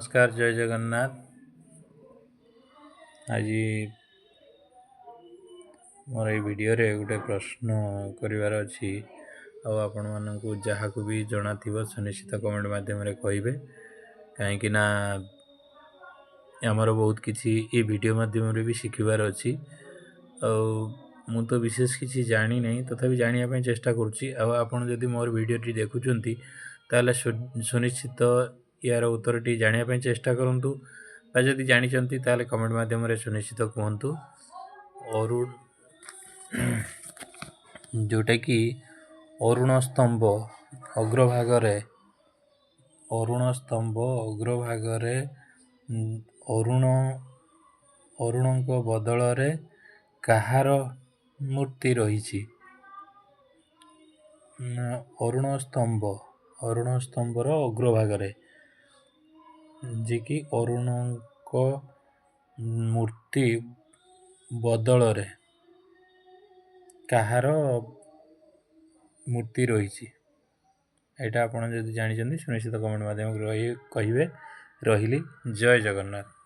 ନମସ୍କାର, ଜୟ ଜଗନ୍ନାଥ। ଆଜି ମୋର ଏଇ ଭିଡ଼ିଓରେ ଗୋଟେ ପ୍ରଶ୍ନ କରିବାର ଅଛି, ଆଉ ଆପଣମାନଙ୍କୁ ଯାହାକୁ ବି ଜଣାଥିବ ସୁନିଶ୍ଚିତ କମେଣ୍ଟ ମାଧ୍ୟମରେ କହିବେ, କାହିଁକି ନା ଆମର ବହୁତ କିଛି ଏ ଭିଡ଼ିଓ ମାଧ୍ୟମରେ ବି ଶିଖିବାର ଅଛି। ଆଉ ମୁଁ ତ ବିଶେଷ କିଛି ଜାଣିନାହିଁ, ତଥାପି ଜାଣିବା ପାଇଁ ଚେଷ୍ଟା କରୁଛି। ଆଉ ଆପଣ ଯଦି ମୋର ଭିଡ଼ିଓଟି ଦେଖୁଛନ୍ତି, ତାହେଲେ ସୁନିଶ୍ଚିତ ୟାର ଉତ୍ତରଟି ଜାଣିବା ପାଇଁ ଚେଷ୍ଟା କରନ୍ତୁ, ବା ଯଦି ଜାଣିଛନ୍ତି ତାହେଲେ କମେଣ୍ଟ ମାଧ୍ୟମରେ ସୁନିଶ୍ଚିତ କୁହନ୍ତୁ। ଅରୁଣ, ଯେଉଁଟାକି ଅରୁଣ ସ୍ତମ୍ଭ ଅଗ୍ରଭାଗରେ, ଅରୁଣ ସ୍ତମ୍ଭ ଅଗ୍ରଭାଗରେ ଅରୁଣ, ଅରୁଣଙ୍କ ବଦଳରେ କାହାର ମୂର୍ତ୍ତି ରହିଛି? ଅରୁଣ ସ୍ତମ୍ଭ, ଅରୁଣ ସ୍ତମ୍ଭର ଅଗ୍ରଭାଗରେ ଯିଏକି ଅରୁଣଙ୍କ ମୂର୍ତ୍ତି ବଦଳରେ କାହାର ମୂର୍ତ୍ତି ରହିଛି? ଏଇଟା ଆପଣ ଯଦି ଜାଣିଛନ୍ତି, ସୁନିଶ୍ଚିତ କମେଣ୍ଟ ମାଧ୍ୟମରେ କହିବେ। ରହିଲି, ଜୟ ଜଗନ୍ନାଥ।